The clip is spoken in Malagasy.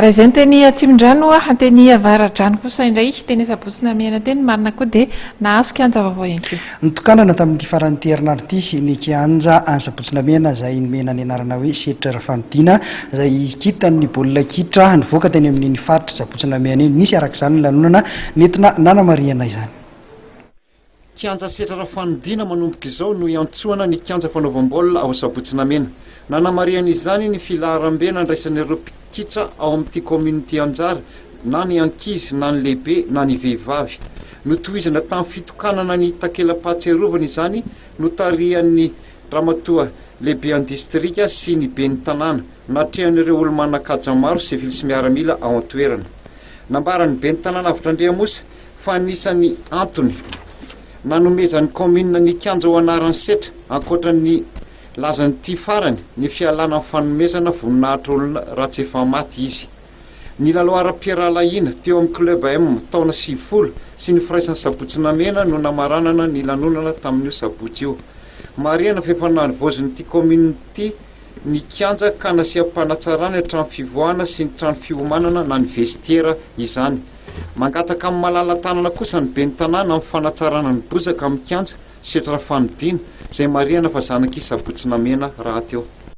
Raha izay ny teny Atsimondrano, teny Avaradrano kosa indray, teny Sabotsy Namehana teny marina koa dia nahazo kianja vaovao ihany koa. Notokanana tamin'ity faran'ity herinandro ity ny kianja Sabotsy Namehana izay nomena ny anarana hoe Setra Rafanodina izay kintan'ny baolina kitra nivoaka teny amin'iny faritr'i Sabotsy Namehana iny. Nisy araka izany ny lanonana nentina nanamarihana izany. Kianja Setra Rafanodina manomboka izao no iantsoana ny kianja fanaovam-baolina ao Sabotsy Namehana. Nanamarihana izany ny filaharambe nandraisan'ireo mpikitra ao amin'ity kaominina ity anjara, na ny ankizy na ny lehibe na ny vehivavy. Notohizana tamin'ny fitokanana ny takela-pahatsiarovana izany notarihan'ny Ramatoa Lehiben'ny Distrika sy ny Ben'ny Tanàna, natrehan'ireo olo-manan-kaja maro sivily sy miaramila ao an-toerana. Nambaran'ny Ben'ny Tanàna Avotra Andriamosa fa anisan'ny antony nanomezan'ny kaominina ny kianja ho anaran'i Setra, ankoatra ny lazan'ity farany, ny fialana amin'ny fanomezana voninahitra olona raha tsy efa maty izy. Ny lalao ara-pirahalahiana teo amin'ny Club M taona 90 sy ny Firaisan'ny Sabotsy Namehana no namaranana ny lanonana tamin'io sabotsy io. Marihana fa efa navozin'ity kaominina ity ny kianja ka nasiam-panatsarana ny trano fivoahana sy ny trano fiomanana na ny vestiaire izany. Mangataka amin'ny malala-tanana kosa ny ben'ny tanàna amin'ny fanatsarana ny bozaka amin'ny kianja, Setra Rafanodina, izay marihana fa zanak'i Sabotsy Namehana rahateo.